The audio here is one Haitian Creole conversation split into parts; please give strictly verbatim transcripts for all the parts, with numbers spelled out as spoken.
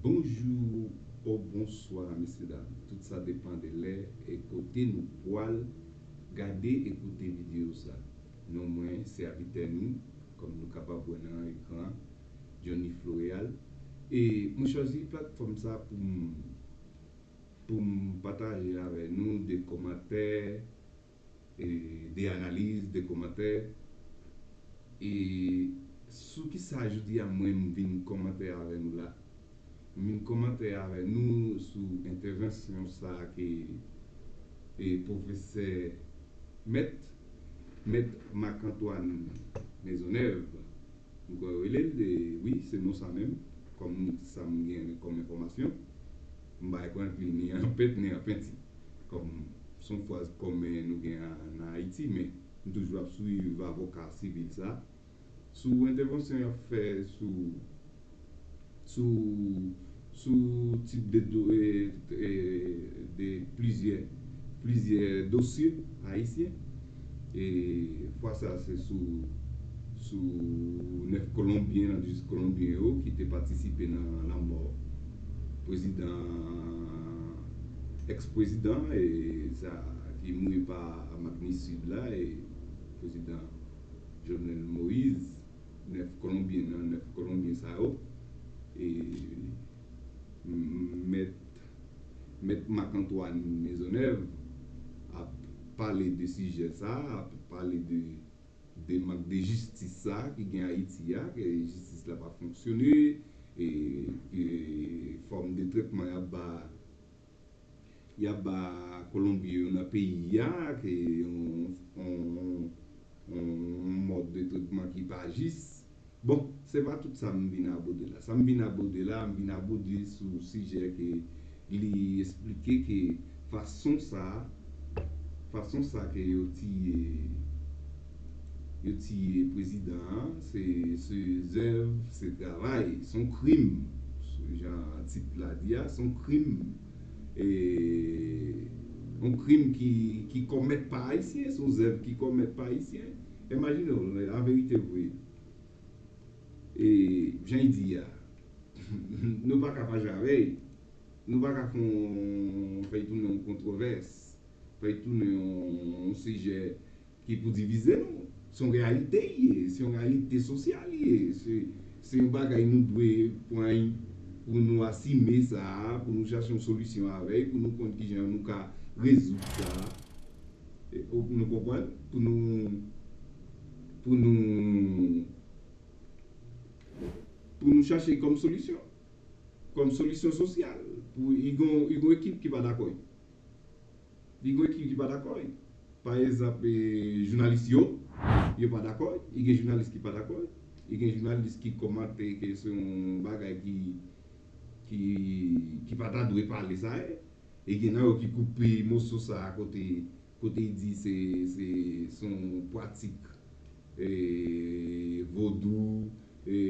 Bonjou ou bonswa, mesye dam. Tout sa depann de lè e kote nou pwal gade e koute videyo sa. Non mwen, se avitè nou, kòm nou kapab wè nan ekran, Johnny Floreal. E mwen chwazi platfòm sa pou m, pou m pataje avè nou de kòmantè, e, de analiz, de kòmantè. E sou kisa jodi a mwen m vin kòmante avè nou la? M vin kòmante avè nou sou entèvansyon sa ke, e, pwofesè mèt, mèt Marc Antoine Maisonneuve, m kwè yo rele l, e, wi, se non sa menm, kòm sa m gen kòm enfòmasyon. M pa kwè li ni an pent ni an penti. Kòm se yon fraz kòmen nou gen an, an Ayiti, men m toujou ap swiv avoka sivil sa. Sou entèvansyon y ap fè sou, sou, sou tip de, do, e, e, de plizyè, plizyè dosye ayisyen. E fwa sa se sou, sou nèf Kolonbyen, nan dis Kolonbyen yo ki te patisipe nan lanmò prezidan, eks-prezidan, e sa ki mouri pa magnisid la, e prezidan Jovenel Moïse, nèf Kolonbyen nan, nèf Kolonbyen sa yo, e mèt, mèt Marc Antoine Maisonneuve ap pale de sijè sa, ap pale de, de mank de jistis sa ki gen Ayiti a, ke jistis la pa fonksyone, e, e fòm de trètman y ap ba, y ap ba Kolonbyen yo nan peyi a, ke yon, yon, yon mòd de trètman ki pa jis. Bon, se pa tout sa m vin abòde la. Sa m vin abòde la, m vin abòde sou sijè ke li esplike ke fason sa, fason sa ke yo tiye, yo tiye prezidan an, se, se zèv, se travay, se yon krim. Jan tit la di a, se yon krim. E yon krim ki, ki kòmèt pa Ayisyen, se yon zèv ki kòmèt pa Ayisyen. Imajine w, an verite vre, e jan l di a, nou pa ka fache avè l, nou pa ka fè yon, fè l tounen yon kontwovès, fè l tounen yon, yon sijè ki pou divize nou. Se yon reyalite l ye, se yon reyalite sosyal l ye. Se, se yon bagay nou dwe pran pou nou asime sa, pou nou chache yon solisyon avè l, pou nou konn kijan nou ka rezoud sa. E, ou, nou konprann? Pou nou, pou nou, pou nou chache kòm solisyon. Kòm solisyon sosyal. Pou, li gon, li gon ekip ki pa dakò. Li gon ekip ki pa dakò. Pa egzanp, e, jounalis yo, yo pa dakò. Li gen jounalis ki pa dakò. Li gen jounalis ki kòmante ke se yon bagay ki, ki, ki pa ta dwe pale sa ye. E gen nan yo ki koupe moso sa a kote, kote l di se, se, se yon pratik, e, vodou, e,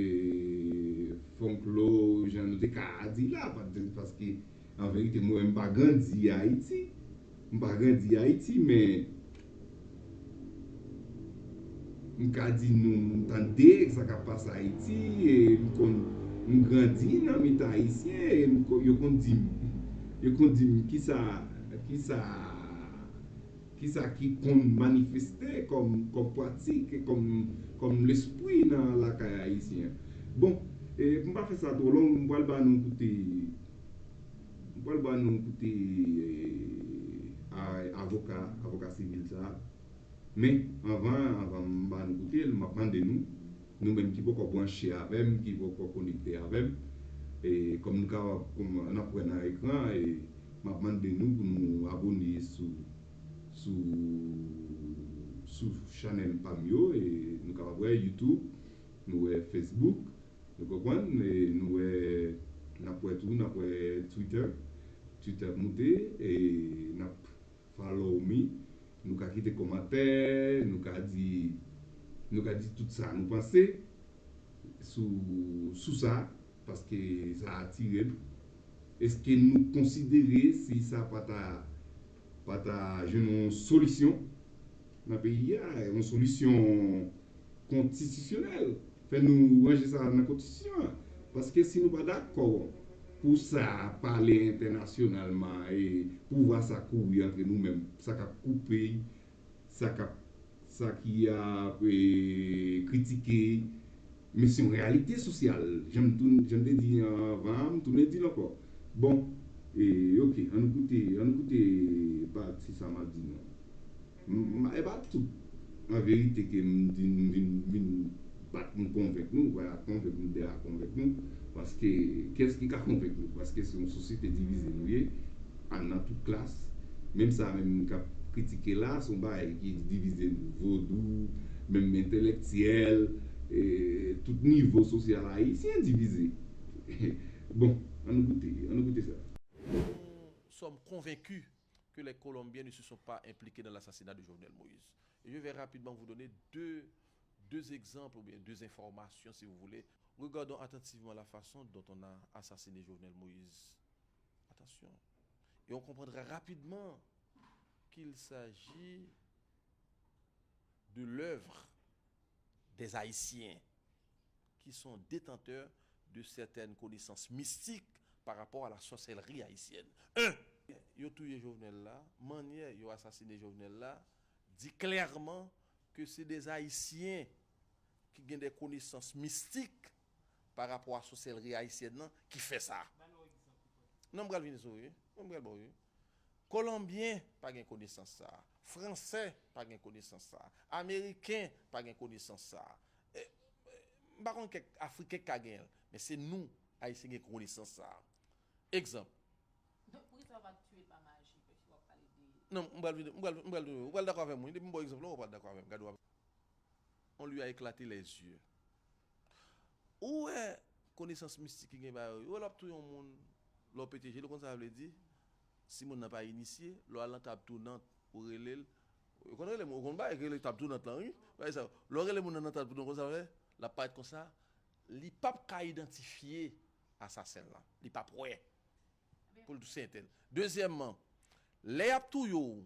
e, fonklo, jan nou te ka di la, pa-, paske, an verite, mwen menm m pa grandi Ayiti. M pa grandi Ayiti, men m ka di nou, m tande sa k ap pase Ayiti, e m konn, m grandi nan mitan Ayisyen, e m ko-, yo konn di m, yo konn di m kisa, kisa, kisa ki konn manifeste kòm, kòm pratik, kòm, kòm lespri nan lakay ayisyen an. Bon, e, pou m pa fè sa twò long, m pral ba nou koute, m pral ba nou koute, e, a, avoka, avoka sivil sa a. Men, anvan, anvan m ba nou koute l, m ap mande nou, nou menm ki poko branche avè m, ki poko konekte avè m, e, kòm nou kapab, kòm n ap wè nan ekran, e, m ap mande nou pou nou abòne sou, sou, sou chanèl pa m yo, e, nou kapab wè YouTube, nou wè Facebook, nou konprann, e, nou wè, n ap wè tou, n ap wè Twitter, Twitter ap moute, e, n ap follow me, nou ka kite kòmantè, nou ka di, nou ka di tout sa nou panse sou, sou sa, paske sa atire m. Èske nou konsidere si sa pa ta, pa ta jwenn yon solisyon nan peyi a, yon solisyon kontitisyonèl? Fè nou ranje sa nan konstitisyon an. Paske si nou pa dakò pou sa pale entènasyonalman e pouvwa sa kouri antre nou menm, sa k ap koupe, sa k ap, sa ki ap e, kritike, men se yon reyalite sosyal. Jan m tou, jan m te di anvan, m tounen di l ankò. Bon, e, oke, ann koute, ann koute pati sa m ap di nou an. M, m, e pa tout an verite ke m di nou vin, vin bat nou konvenk nou, vwala konvenk nou, dèyè konvenk nou, paske kiyès ki ka konvenk nou? Paske se yon sosyete divize nou ye, a, nan tout klas. Menm sa menm k ap kritike la, se yon bagay ki divize nou. Vodou, menm entelektyèl, e, tout nivo sosyal ayisyen divize. Bon, ann koute, ann koute sa. Nous sommes convaincus que les Colombiens ne se sont pas impliqués dans l'assassinat de Jovenel Moïse. Et je vais rapidement vous donner deux, deux exemples ou bien deux informations, si vous voulez. Regardons attentivement la façon dont on a assassiné Jovenel Moïse. Attention. Et on comprendra rapidement qu'il s'agit de l'œuvre des Haïtiens qui sont détenteurs de certaines connaissances mystiques par rapport à la sorcellerie haïtienne. Un, yo touye Jovenel la, mannyè yo asasine Jovenel la, di klèman ke se de Ayisyen ki gen de konesans mistik pa rapò a sòsèlri ayisyèn nan ki fè sa. Non, m pral vini sou wi. M pral ba w wi. Kolonbyen pa gen konesans sa. Fransè pa gen konesans sa. Ameriken pa gen konesans sa. E, e, m pa konn kèk Afriken k ka genyen l, men se nou, Ayisyen, gen konesans sa. Egzanp. Donk, poukisa yo pa t tiye l pa maji, paske w ap pale de. Non, m pral vini, m pral, m pral, ou pral dakò avè m wi. Depi m ba w egzanp la, ou pral dakò avè m. Gade w ap. On lui a éclaté les yeux. Ou wè konesans mistik ki gen ba yo. Ou wè lè w ap touye yon moun, lè w pete je l, ou konn sa sa vle di? Si moun nan pa inisye, lè w al nan tab tounant, ou rele l. Ou konn rele moun, ou konn bagay ki rele tab tounant lan, wi. Bagay sa yo. Lè w rele moun nan nan tab tounant, ou konn sa l ap fè? L ap parèt konsa, li p ap ka idantifye asasen lan. Li p ap wè. Pou l tou se entèl. Dezyèmman, lè y ap touye w,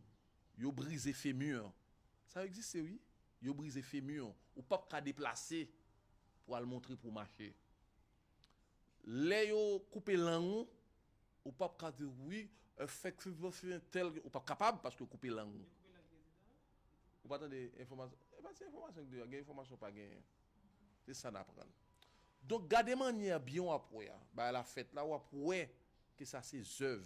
yo brize femur. Sa yo egziste wi. Yo brize femur. Ou p ap ka deplase pou al montre pou w mache. Lè yo koupe lang ou, ou p ap ka di wi, efektivman se entèl, ou p ap kapab paske yo koupe lang ou. Ou pa tande enfòmasyon? E pa ti enfòmasyon ki deyò, gen enfòmasyon pa genyen. Se sa n aprann. Donk, gade mannyè byen w ap wè a. Bagay la fèt la, w ap wè ke sa se zèv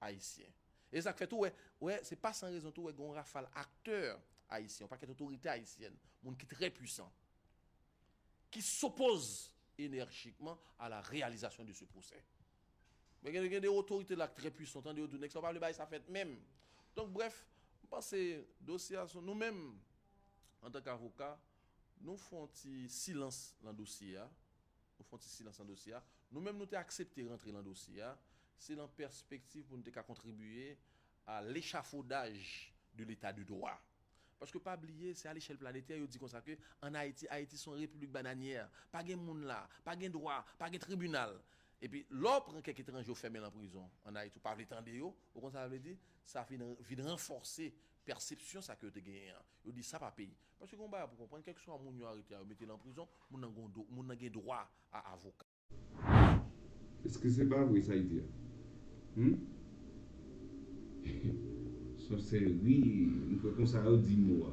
ayisyen. E sa k fè tou, wè, wè, se pa san rezon tou, wè, gen yon rafal aktè ayisyen, yon pakèt otorite ayisyèn, moun ki trè pwisan, ki s'oppose énergiquement à la réalisation de ce procès. Men gen, gen de otorite la ki trè pwisan, tande yo di w nèg sa yo pa vle bagay sa fèt menm. Donk, brèf, m panse dosye a se nou menm, antank avoka, nou fè yon ti silans nan dosye a. Nou fè yon ti silans nan dosye a. Nou menm, nou te aksepte rantre nan dosye a. Se nan pèspektiv pou nou te ka kontribiye a lechafodaj de leta de dwa. Paske pa bliye, se a lechèl planetè, yo di konsa ke ann Ayiti, Ayiti se yon repiblik bananyè. Pa gen moun la, pa gen dwa, pa gen tribinal. Epi, lè w pran kèk etranje, w fèmen nan prizon ann Ayiti, ou pa vle tande yo, ou konn sa sa vle di? Sa vin, vin ranfòse pèsepsyon sa ke yo te genyen an. Yo di sa pa peyi. Paske gen yon bagay pou konprann, kèlkeswa moun yo arete a, yo mete l an prizon, moun nan gen dwa, moun nan gen dwa a avoka. Èske se pa vre sa l di a? Hum? Sòsèri, m kwè konsa yo di mo a.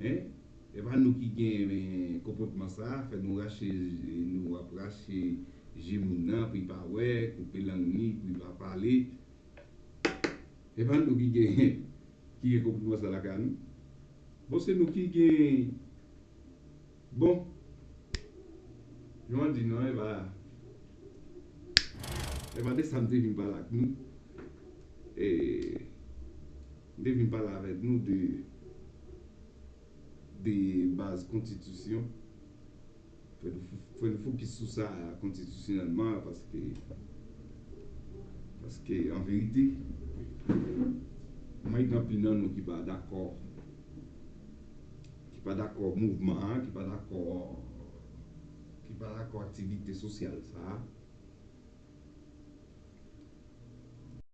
Hein? E pa nou ki gen men, konpòtman sa a, fè nou rache, nou ap rache je moun nan pou l pa wè, koupe lang li pou l pa pale. E pa nou ki gen, ki gen konpòtman sa lakay nou? Bon, se nou ki gen. Bon, jan w di non, e pa, e pa de sa m te vin pale ak nou. E, m te vin pale avèk nou de, de baz konstitisyon. Fò nou, fò nou fokis sou sa konstitisyonèlman, paske, paske an verite, mwen gen anpil nan nou ki pa dakò, ki pa dakò mouvman an, ki pa dakò, ki pa dakò aktivite sosyal sa a.